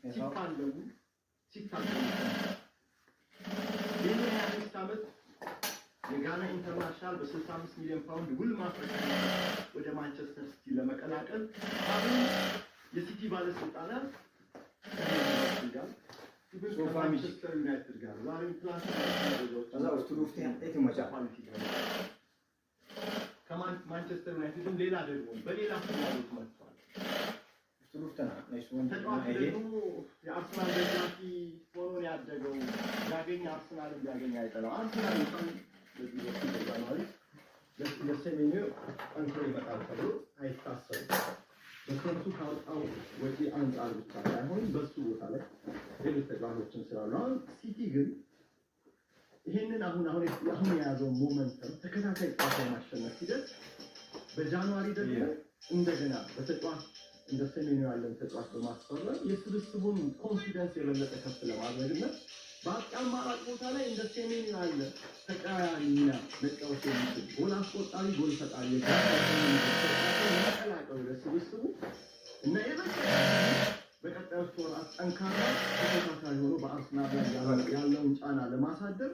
ሲፋለሙ ሲታገሉ፣ ይህን የ25 ዓመት የጋና international በ65 ሚሊዮን ፓውንድ ውል ማፍረሻ ወደ ማንቸስተር ሲቲ ለመቀላቀል አሁን የሲቲ ባለስልጣናት ከሊቨርፑል ጋር፣ even ሶፋ ከማንቸስተር ዩናይትድ ጋር ዛሬም ትላንት ከዛ ውስጥ ዱፍቴ የትመጫ quality ጋር ከማንቸስተር ዩናይትድም ሌላ ደግሞ በሌላ ፍላጎት መጥቷል። ተጫዋቹ ደግሞ የአርሰናል ደጋፊ ሆኖ ነው ያደገው። ቢያገኝ አርሰናልን ቢያገኝ አይጠላው። አርሰናል እንኳን በዚህ በኩል በ January ለሴሜንዮ ጠንክሮ ይመጣል ተብሎ አይታሰብም። በክረምቱ ካወጣው ወጪ አንጻር ብቻ ሳይሆን በሱ ቦታ ላይ ሌሎች ተጫዋቾችን ስላሉ፣ አሁን ሲቲ ግን ይህንን አሁን የያዘው momentum፣ ተከታታይ ጨዋታ የማሸነፍ ሂደት፣ በ January ደግሞ እንደገና በተጫዋች እንደ ሴሜንዮ ያለን ተጫዋች በማስፈረም የስብስቡን confidence የበለጠ ከፍ ለማድረግ እና በአጥቂ አማራጭ ቦታ ላይ እንደ ሴሜንዮ ያለ ተቀያሪ ሚና መጫወት የሚችል ጎል አስቆጣሪ፣ ጎል ፈጣሪ መቀላቀል ወደ ስብስቡ እና የበለጠ በቀጣዮቹ ወራት ጠንካራ ተፎካካሪ ሆኖ በአርሰናል ላይ ያለውን ጫና ለማሳደር።